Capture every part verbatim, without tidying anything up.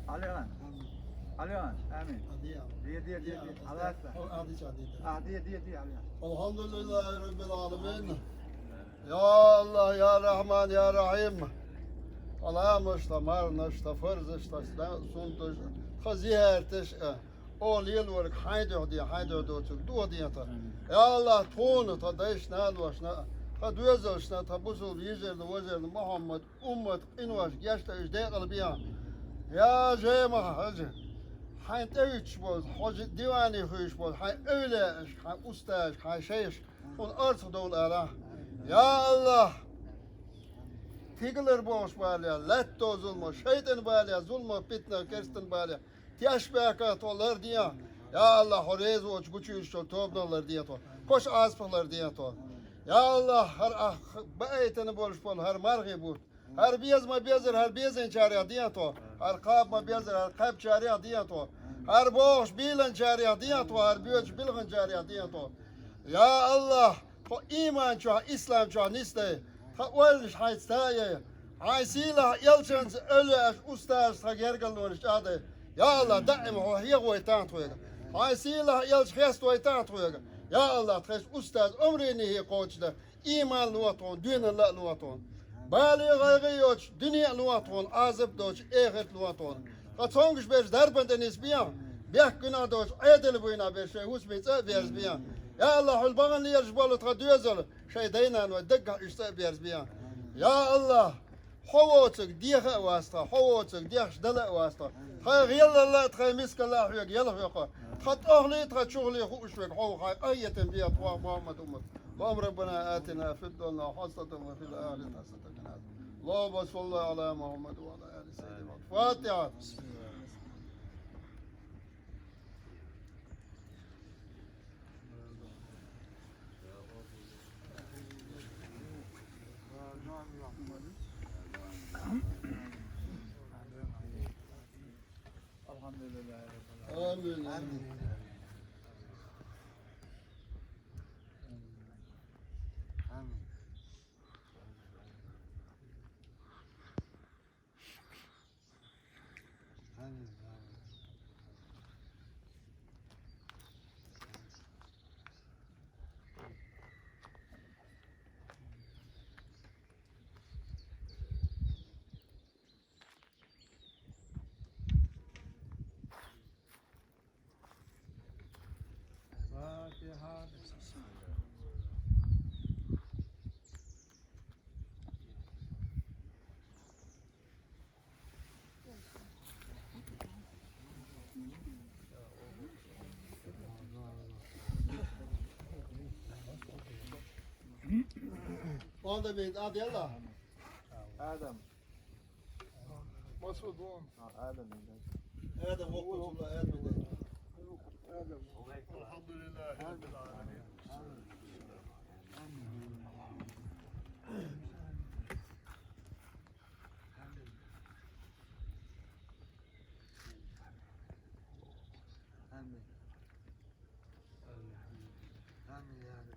Aliyhan. Aliyhan. Amin. Diye, diye, diye, diye. Allah razı olsun. Ah, diye, diye, diye, Aliyhan. Elhamdülillahi Rabbil Alemin. Я Аллагь, я Рахьман, я Рахьим. Ӏаламашта, марханашта, фарзашта, суннаташта, тха зихьарташ, э, оха лелорг хьайн дуьхьа де, хьайн дуьхьа доцург дохаде тхо. Я Аллагь, тхона, тха дайшна, наношна, тха доьзалшна, тха бусалба йижарна, вежарна, Мухьаммад уммат къинош гечдеш декъала бе. Я Жемах Хьажа, хьайна тӀевиташ болча, хьо диване хьош болча хьайн эвлияашка, хьайн устазашка, хьайн шайхашка тхона орцах довла алахь. Я Аллахь, тигалара бохуш бале, лаьтта зулмо, шайтӀан бале, зулмо, питана, керстан бале, тешнабаьхках тхо ларде. Я Аллахь, хьо реза воцчу гучуьйрачу тобанах ларде тхо, кхош Ӏазапах ларде тхо. Я Аллахь, хӀара ахь баийтина болуш болу хӀара мархий бутт, хӀара беза ма-беззара хӀара безанчарех де тхо, хӀара кхаба ма-беззара хӀара кхаьбначарех де тхо, хӀара бохуш бийланчарех де тхо, хӀара боьдуш билханчарех де тхо. Я Аллахь, тхо ийман чохь, ислам чохь нисдай, тхан ойланаш хьайца тае, хьайн сийлахь элчанца эвлияаш, устазаш тхан гергарлонаш чӀагӀдай. Я Аллахь, даим хьо хьехавайтахьа тхоьга, хьайн сийлахь элча хеставайтахьа тхоьга. Я Аллахь, тхайшна устаз омрийна хьекхочуьйтахь, ийман ло тхуна, доьналла а ло тхуна. Бале гӀайгӀа йоцуш дуьне а ло тхуна, Ӏазап доцуш эхарт а ло тхуна. Тхан цомгуш берш дарбан тӀе нисбе, бехк гуьнахь доцуш Ӏедал буйнахь берш шайн хӀусаме цӀа а берзабе. Я Аллахь, хьуьлла бахана лелаш болу тхан доьзал шайн дай-наной даггахь уьш цӀа а берзабе. Я Аллахь, хьо воцург деха а вац тхан, хьо воцург дехаш дала а вац тхан. Тхайн гӀелалла а, тхайн мискалла а хьоьга ялхайо-кх. Тхан тӀохлий, тхан чухлий хууш верг хьо ву, хьайн къахетам бе тхох, Мухьаммад уммат. اللهم ربنا آتنا في الدنيا حسنة وفي الآخرة حسنة وقنا عذاب. اللهم صل على محمد وعلى آل سيدنا محمد. الفاتحة. الحمد لله رب العالمين. آمين. آمين. Onda bir adı Allah. Adam. Masud, bu. Ha, Adam. Adam, okutullah, Adam. Adam. Elhamdülillahi Rabbil alemin. Amin. Amin ya Rabbi.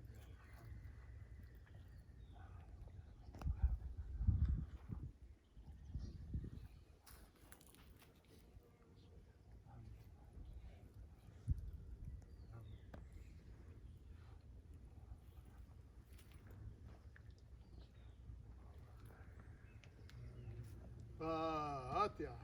Fatiha.